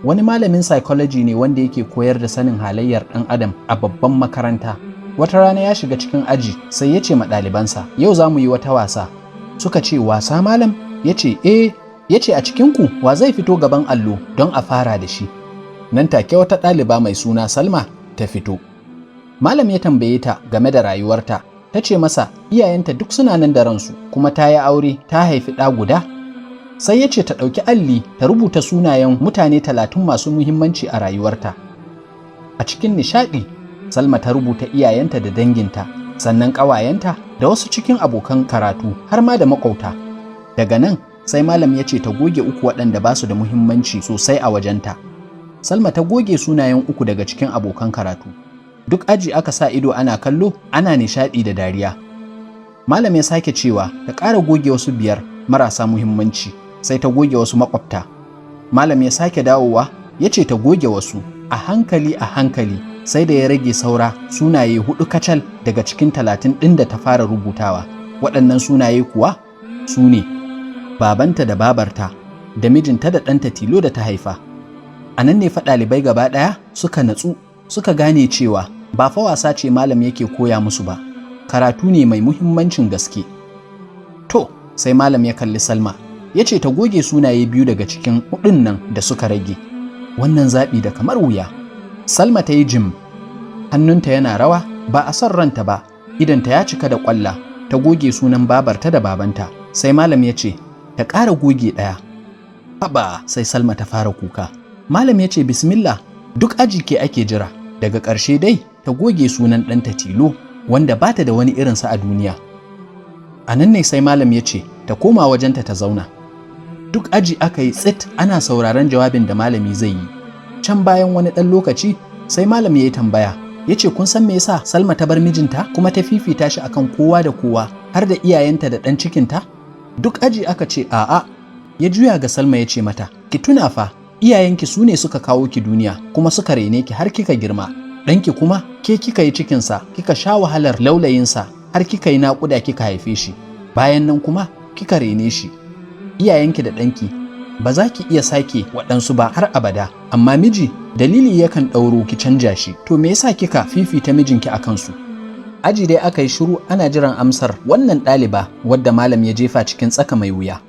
Wani malamin psychology ne wanda yake koyar da sanin halayyar ɗan adam a babban makaranta. Wata rana ya shiga cikin aji, sai ya ce ma ɗalibansa, "Yau za mu yi wata wasa." Suka ce, "Wasa, malam?" Ya ce, "Eh." Ya ce, "A cikinku wa zai fito gaban allo don a fara da shi?" Nan take wata ɗaliba mai suna Salma ta fito. Malam ya tambaye ta game da rayuwarta. Ta ce masa iyayenta duk suna nan da ransu, kuma ta yi aure, ta haifi ɗa guda. Sai ya ce ta ɗauki alli ta rubuta sunayen mutane 30 masu muhimmanci a rayuwarta. A cikin nishaɗi, Salma ta rubuta iyayenta da danginta, sannan ƙawayenta da wasu cikin abokan karatu, har ma da maƙwabta. Daga nan sai malam ya ce ta goge uku waɗanda ba su da muhimmanci sosai a wajenta. Salma ta goge sunayen uku daga cikin abokan karatu. Duk aji aka sa ido ana kallo, ana nishaɗi da dariya. Malam ya sake cewa ta ƙara goge wasu biyar marasa muhimmanci, sai ta goge wasu maƙwabta. Malam ya sake dawowa ya ce ta goge wasu. A hankali a hankali sai da ya rage saura sunaye hudu kacal daga cikin 30 ɗin da ta fara rubutawa. Waɗannan sunaye kuwa su ne babanta da babarta da mijinta da ɗanta tilo da ta haifa. A nan ne fa ɗalibai gaba ɗaya suka natsu, suka gane cewa ba fa wasa ce malam yake koya musu ba, karatu ne mai muhimmancin gaske. To, sai malam ya kalli Salma ya ce ta goge sunaye biyu daga cikin hudun nan da suka rage. Wannan zaɓi da kamar wuya. Salma ta yi jim, hannunta yana rawa ba a son ranta ba, idonta ya cika da ƙwalla, ta goge sunan babarta da babanta. Sai malam ya ce ta ƙara goge ɗaya. Haba, sai Salma ta fara kuka. Malam ya ce, "Bismillah, duk aji ke ake jira." Daga ƙarshe dai ta goge sunan ɗanta tilo wanda ba ta da wani irinsa a duniya. A nan ne sai malam ya ce ta koma wajenta ta zauna. Duk aji aka yi tsit ana sauraron jawabin da malami zai yi. Can bayan wani ɗan lokaci sai malam ya yi tambaya, ya ce, "Kun san me yasa Salma ta bar mijinta kuma ta fifita shi akan kowa da kowa, har da iyayenta da ɗan cikinta?" Duk aji aka ce a'a. Ya juya ga Salma ya ce mata, "Ki tuna fa, iyayenki su ne suka kawo ki duniya kuma suka raine ki har kika girma. Ɗanki kuma ke kika yi cikinsa, kika sha wahalar laulayinsa har kika yi naƙuda kika haife shi. Bayan nan kuma kika rene shi. Iyayenki da ɗanki ba za ki iya sake waɗansu ba har abada, amma miji dalili yakan ɗauro ki canja shi. To, me yasa kika fifita mijinki a kansu?" Aji dai aka yi shiru ana jiran amsar wannan ɗaliba wadda malam ya jefa cikin tsaka mai wuya.